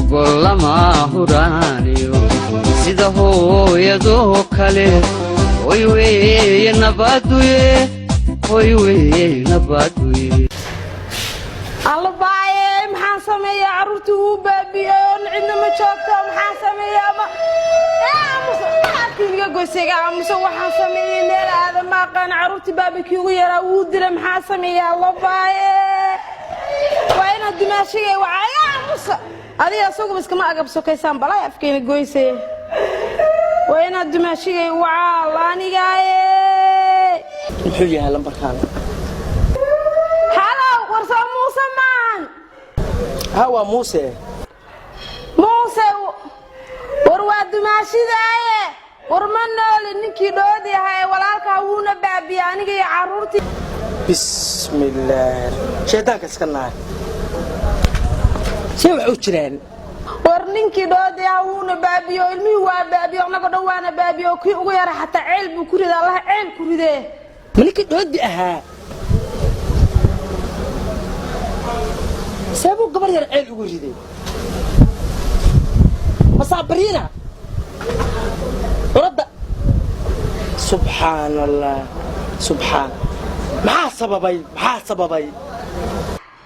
Gogol lama huraaniyo sida hooyadoo kale. Hoy weeye nabaduye, hoy weeye nabaduye. Alla baaye, maxaan sameeyaa? Carruurtii wuu baabi'ey oo cidna ma joogto. Maxaan sameeyaa? Ma afkiiga goysayga amuse? Waxaan sameeyey meel aada ma aqaan. Carruurtii baabikii ugu yaraa wuu dilay. Maxaan sameeyaa? Alla baaye, waa inaad dumaashigay wacaya. Amuse, adiga asaguba iskama agab sokaysaan. Balay afkayna goysay. Waa inaad dumaashigay wacaa laanigaaye. Muxuu yahay lambarkaan? Halow, warsoo Muuse maahan? Ha, waa Muuse. Muuse, war waa dumaashidaaye. War ma nooli ninkii dhoodi ahaa ee walaalkaa? Wuuna baabiye aniga iyo carruurtii. Bismillaah, shaydaanka iska naar. See wax u jiraan? War ninkii dhoodi ahaa wuuna baabiye oo ilmihii waa baabiye, annagoo dhan waana baabiye, oo kii ugu yara xataa ceel buu ku riday. Allaha ceel ku ridee. Ma ninkii dhoodi ahaa? See buu gabar yar ceel ugu riday? Masaabariina curadda. Subxaan Allah, subxaan. Maxaa sababay? Maxaa sababay?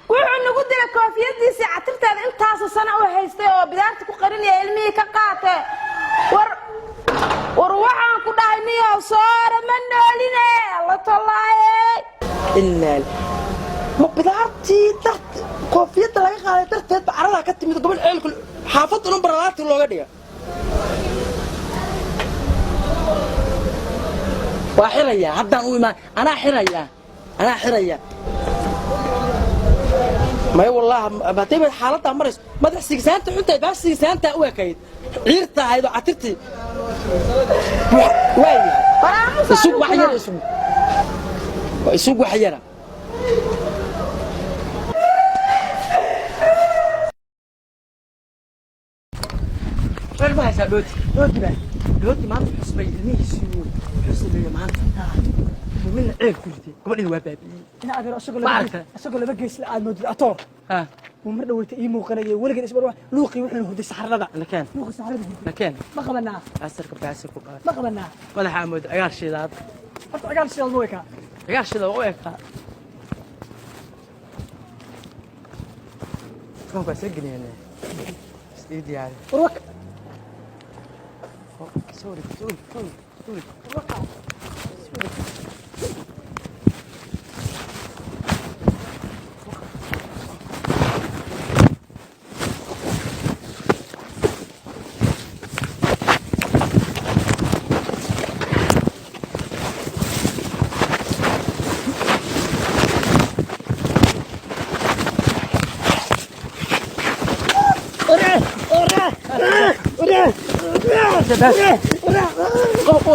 Wuxuu nagu dilay koofiyadiisii catirteeda intaasu sano u haystay oo bidaarta ku qarinaya ilmihii ka qaatee. War waxaan ku dhahay, niyow soora, ma nooline alla tolaaye. Inaal ma bidaartii dart koofiyadda laga qaaday darteed ba caradaa ka timid gobol ceelku xaafadda dhan baralaati looga dhiga. Waa xirayaa haddaan u imaan. Anaa xirayaa, anaa xiraya. May wallaahi, hadday ba xaaladdaa marayso madax sigsaanta xuntahay, baash sigsaantaa u ekayd, ciirta ahayd oo catirtii waayahay. War aamusa. Isug wax yara, isug, waa isug wax yara. Meel ma haysaa dhooti? Dhooti baa dhooti maanta xusbay ilmihiisii wuu sameeyey maanta. Midna ceel ku riday, gabadhina waa baabi'iyey. Ina adeer, asagoo Ma laba aragtay? Asagoo laba gees la aad moodid atoor Ha. wuu mar dhaweyta ii muuqanayay weligeed isbar luuqii wuxuu hurday saxarada. Nakeen. Luuqii saxarada hurday. Nakeen. Ma qabanaa? Baasirka, baasirku qaad. Ma qabanaa? Madaxaa mooda cigaar shidaad. Horta cigaal shidaad ma wekaa? Cigaar shidaad waa u ekaa. Dukaanku waa soo geliyeen, is ii diyaari. War wak. Sorry, sorry, sorry, sorry.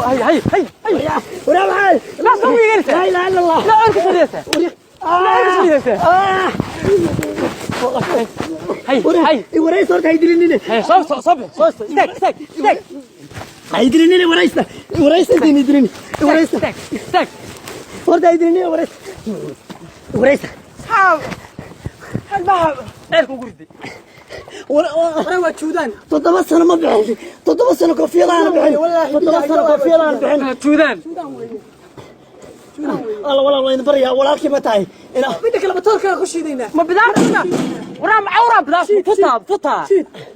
Hay, hay, hay, hay. لا سوي جلسة. لا اله الا الله. لا اركض جلسة، لا اركض جلسة. هاي هاي. Waraysta horta, haydilinine. هاي، صب صب صب صب. استك استك استك. Haydilinine, waraysta, waraysta, idin idilini, waraysta. استك استك. Horta haydilinine, waraysta, waraysta. ceelku ugu riday. War waa juudaan. 7 sano ma bixin, 7 sano koofiyadaana bixin, 7 sano koofiyadaana bixin. Juudaan. Alla walaal, waa idin baryaa, walaalkii ma tahay ina midda kale matoorkaa ku shiidaynaa. Ma bidaartuna waraa cawraa bidaar futaa futaa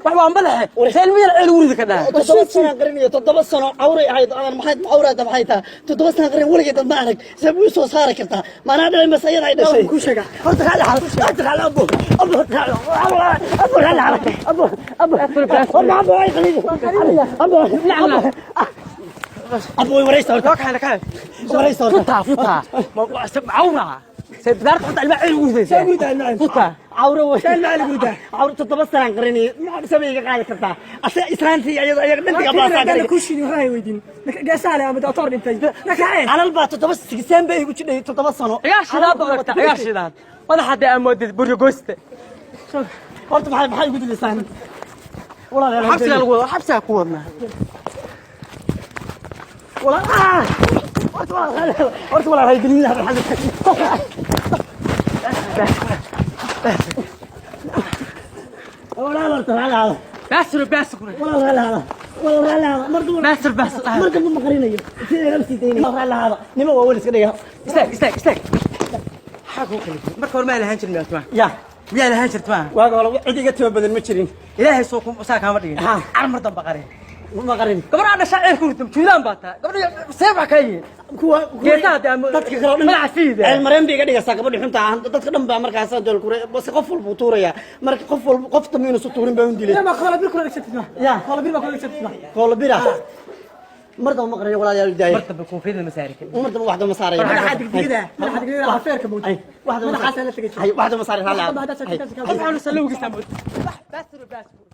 wax waa madaxe see ilmo yar ceel ugu ridi ka dhaha. 7 sanaan qarinayo, 7 sano cawray ahayd adan maxay cawraada maxay tahay? 7 sanaan qarin, weligeed dad ma arag. See buu soo saari kartaa? Maanaa dhalay mase iyada ay dhashay? Ku sheega horta, raali xal, horta raali, abo abo, horta raali abo, raali xal, abo abo, horta abo ay qalin, abo abo abo, way waraysta horta. Loo kaxay, kaxay. Waraysta horta. Futaa futaa cawraa see bidaarta xunta ilma ceel ugu ridaysaa futaa. Cawro way cawro, 7 sanaan qarinayo, maxaa samay iga qaadi kartaa? Ase islaantii iyada iyaga dhantiga baasaa. Ku shidi waxay weydiin geesaha leh ama doctor dhintay nakaxee. Calal baa 7 sigisaan bay igu jidhay 7 sano. Cigaar shidaad u egta, cigaar shidaad madaxa dee amoodid buryo gooste. Horta maxay igu dilaysaan, walaalayaal? Xabsigaa lagu wada, xabsigaa ku wadnaa. Walaal, ah! Horta walaal, horta walaal, hay dilin. Walaal. Horta raalli ahaada. Baasir baasir kuna. Walaal raalli ahaada. Walaal raalli ahaada. Mar dumar. Baasir baasir. Mar dambe ma qarinayo. Sidee loo sii daynaya? Raalli ahaada. Nima waa wel iska dhiga. Istaag, istaag, istaag. Maxaa kuu kalifay? Marka hore maa lahaan jirin miyaa timaha? Ya. Miyaa lahaan jirta maaha? Waaga hore cid iga timo badan ma jirin. Ilaahay soo saa kaama dhigin. Ha. Car mar dambe qarin. Ma qarin. Gabadha dhashaa ceelka ku ritam juudaan baa tahay. Gabadha see wax kaa yihiin. Kuwa Geesaha dee ama- dadka kale oo dhan madaxa fiida. Ceel mareen bay iga dhigaysaa gabadhi xunta ah. Dadka dhan baa markaas dool kure bas qof walba uu tuurayaa. Marka qof walba qof dambe inuusan tuurin baa un dilay. Ma koola bir kula dhigsatis ma? Ya. Koola bir baa kula dhigsatis ma? Koola bira. Mar dambe ma qarinayo walaalayaal daaya. Mar dambe koofiyada ma saari karin. Mar dambe wax dambe ma saarayo. Madaxa digdigida, madaxa digdigida afeerka mawjud. Ay, wax dambe Madaxaas la tagay. Ay, wax dambe ma saarayo raalli ahaada. Wax dambe haddaad Ay. sheegtay. Qof xanuunsan lowgiisa mood. Baasir baasir.